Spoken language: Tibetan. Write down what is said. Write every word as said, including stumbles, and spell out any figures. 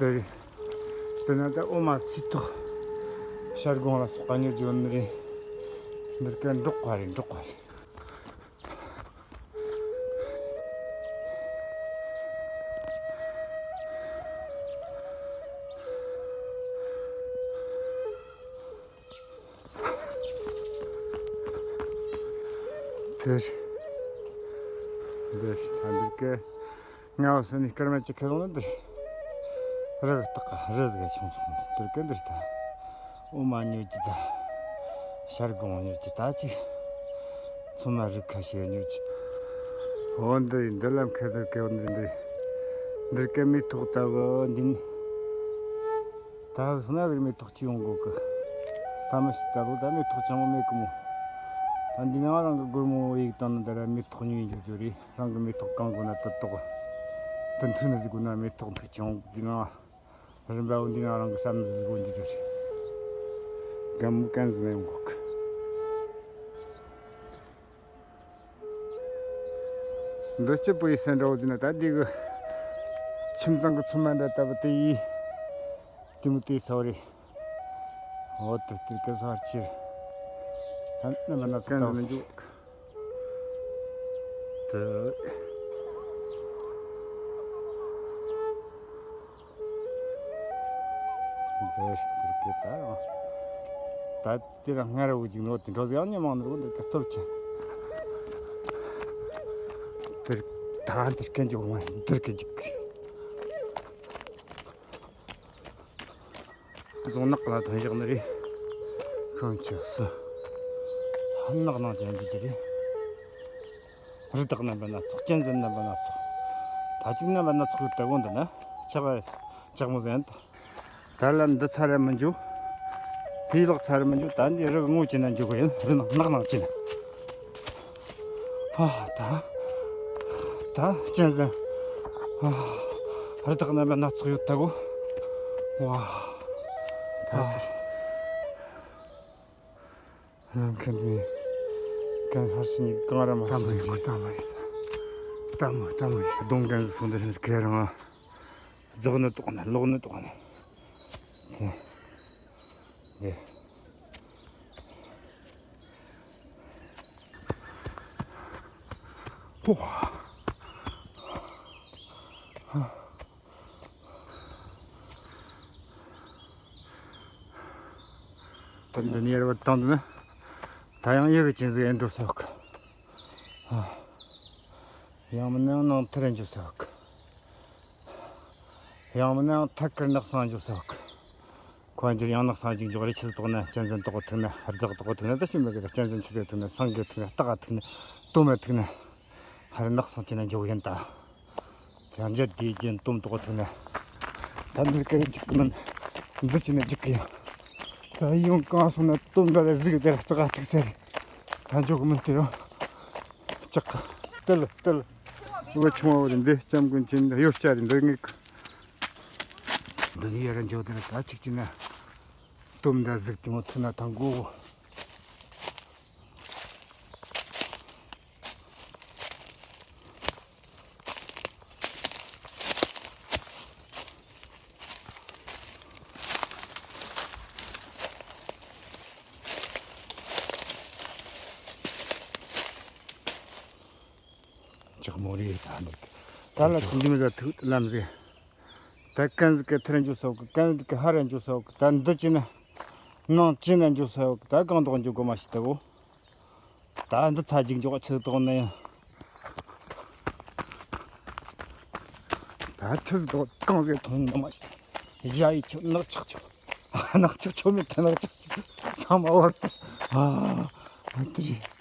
འདི་རེད། དེ་ན་ད་འོ་མ་སི་ཏོག་ཤར་གོང་ལ་སོགས་པ་ཉོ་རྒྱུ་ནི་རེད། འདིར་ཀ་འབྲོག་པ་རེད། འབྲོག་པ་རེད། དེར། འདིར་ད་འདིར་ཀ་ང་བ་སོ་ནི་སྐར་མ་གཅིག་ཁ་ལོང་ལ་འདིར། རི་སྟག་རི་ཟིག་ཆུང་ཆུང་འདིར་ཀ་འདིར་ད། འོ་མ་ཉོ་རྒྱུ་ད། ཤར་གོང་ཉོ་རྒྱུ་ད་ཅིག་ཚོད་མ་རིགས་ཁ་ཤས་ཉོ་རྒྱུ། འོ་འདི་འདི་ལམ་ཁ་འདིར་ཀ་འོ་འདི་འདི། འདིར་ཀ་མེ་ཏོག་ལྟ་བུ་འདི་ནི། ད་སོང་ན་གི་མེ་ཏོག་ཅི་ཡོང་གོ་གི། ད་མི་ཤི་ད་ལོ་ད་མེ་ཏོག་ཅང་མོ་མེད་གི་མོ། ད་འདི་ན་རང་གི་སྒོར་མོ་ཡིག་བཏང་ན་ད་ར་མེ་ཏོག་ཉོས་འཇོག་རྒྱུ་རེད། རང་གི་མེ་ཏོག་གང་དགོས་ན་དུ་ཏོག་དུ་མཐུན་ན་ཟིག་དགོས་ན་མེ་ཏོག་མཐུག་ཅིག་ཡོང་གི་ན། རིམ་པ་འོ་འདི་ན་རང་གི་བསམ་ན་ཟིག་དགོས་འཇོག་རྒྱུ་རེད། གམ་གན་ཟིག་ན་ཡོང་གོ་གི། འདི་སྐྱིད་པོ་ཡི་སེ་འདྲ་བོ་འདི་ན་ད་འདི་གི་ཁྱིམ་ཚང་གི་ཚོད་མ་འདྲ་ལྟ་བུ་དེ་ཡིས་དེ་མོ་དེ་ས་བ་རེད། འོ་དེ་དེ་གི་ས་བར་ཆེར་ད་ནི་མ་ན་ཚོད་ལྟ་བུ་ཟེར། དེ། འདི་འདིར་སྐད་ད་ཡང་། ད་དེ་ར་སྔ་ར་བུ་ཅིག་ནོ་དེ་འགྲོ་ཟིག་ཡང་ཉི་མང་ནོར་བུ་འདིར་སྐད་སྟོབས་ཆེ། དེར་ད་འདིར་སྐད་འཇོག་མ་འདིར་སྐད་འཇོག་གི། རྫོང་ནག་ལ་ཐོན་བཞག་ནི་རེད། ཤོང་ཆུ་སི། ཧ་ནག་ནང་ཅན་གྱི་ཅི་རེད། རི་དྭགས་རྣམ་པ་སྣ་ཚོགས། གཅན་གཟན་རྣམ་པ་སྣ་ཚོགས། ད་ཅིག་རྣམ་པ་སྣ་ཚོགས་ཡོད་ལྟ་བུ་འདི་ན་ཆག་ཆག་མོ་ཟན། ད་ལ་འདི་ཚར་ར་མི་འཇུ། དེའི་ལག་ཚར་ར་མི་འཇུ། ད་འདི་རི་གི་ངོ་ཅི་ན་འཇུ་གི་ཡིན། རི་ནག་ནག་ནང་ཅི་ན། ཨ་ད། ད་གཅན་གཟན། ཨ་རི་དྭགས་རྣམ་པ་སྣ་ཚོགས་ཡོད་ལྟ་བུ། ཝ། ད། ཨ། ནམ་མཁའ་འདི་ནས་གན་ཧར་སི་ནི་གང་ར་མ་ལྟ་མོ་ཡོད། ལྟ་མོ་ཡོད། ལྟ་མོ་ཡོད། ལྟ་མོ་ཡོད། གདོང་གན་སོང་འདི་ནས་ཁེ་རང་ཨ། རྫོགས་ནི་དོག་ནི་ལོག་ནི་དོག་ནི། དེ། དེ། ཧོ། ད་འདི་ནས་ཡར་བ་བཏང་འདུག་ན། ད་ཡང་ཡི་གེ་ཅན་ཟིག་ཨེ་འགྲོ་ས་ཡོད་གི། ཡང་མིན་ན་ཡང་ནང་ཐར་ཨེ་འགྱོ་ས་ཡོད་གི། ཡང་མིན་ན་ཡང་ཐད་ཀར་ནགས་སང་འགྱོ་ས་ཡོད་གི། ཁོ་འགྱུར་ཡང་ནགས་སང་ཅིག་འགྱོ་རེ། ཆུ་ཐོག་ན་གཅན་གཟན་ཐོག་ཐུག་ན། རི་དྭགས་ཐོག་ཐུག་ན། ད་ཤི་མི་གི་ད་གཅན་གཟན་ཆུ་ཟེར་ཐུག་ན། སང་གི་ཐུག་ན། སྟག་ཐུག་ན། དོམ་ཐུག་ན། ཧར་ནགས་སང་ཅི་ན་འགྱོ་གི་ཡིན་ད། ཡང་འཇར་དེའི་རྒྱན་དོམ་ཐོག་ཐུག་ན། ད་འདིར་ཀ་རེ་འཇིག་གི་མིན། འདི་ཅི་ན་འཇིག་གི་ཡིན། ད་ཡོང་གང་སོང་ན་དོམ་འདི་ར་གཟིག་དེ་ར་སྟག་ཐུག་ཟེར། ད་འགྱོ་གི་མིན་དེ་ཡང་། ཅག་གི་ཏིལ་ཏིལ། བུ་ཆུང་བ་རེད། འདི་ལྕམ་ཀུན་ཅན་གཡོ་སྐྱ་རེད། འདི་ངེད་གི། འདི་ནས་ཡར་འགྱོ་དེ་ད་ཅིག་ཅིག་ན་དོམ་འདྲ་ཟིག་དེ་མོ་ཐུག་ན་ཐང་གོ། ཅག་མོ་རེད་ད་འདི། ད་ལ་ཅི་འདི་མི་ཟ་ཐུག་ལམ་ཟེ། ད་གན་ཟིག་གི་ཐར་འགྱོ་ས་ཡོད་གི། གན་ཟིག་གི་ཧར་འགྱོ་ས་ཡོད་གི། ད་འདི་ཅི་ན་ནང་ཅི་ན་འགྱོ་ས་ཡོད་གི། ད་གང་དོག་འགྱོ་དགོས་མ་ཤེས་ད་གོ། ད་འདི་ཚ་འཇིག་འཇོག་ཆུ་དོག་ནི་ཡང་། ད་ཆུ་དོག་གང་ཟིག་མཐོང་ནི་མ་ཤེས། ཡ་ཡི་ཆུ་ནག་ཆག་ཆུ། ནག་ཆག་ཆུ་མེད་ད་ནག་ཆག་ཆུ། ཚང་མ་བར་དུ། ཨ། ཨ་དེ་རེད།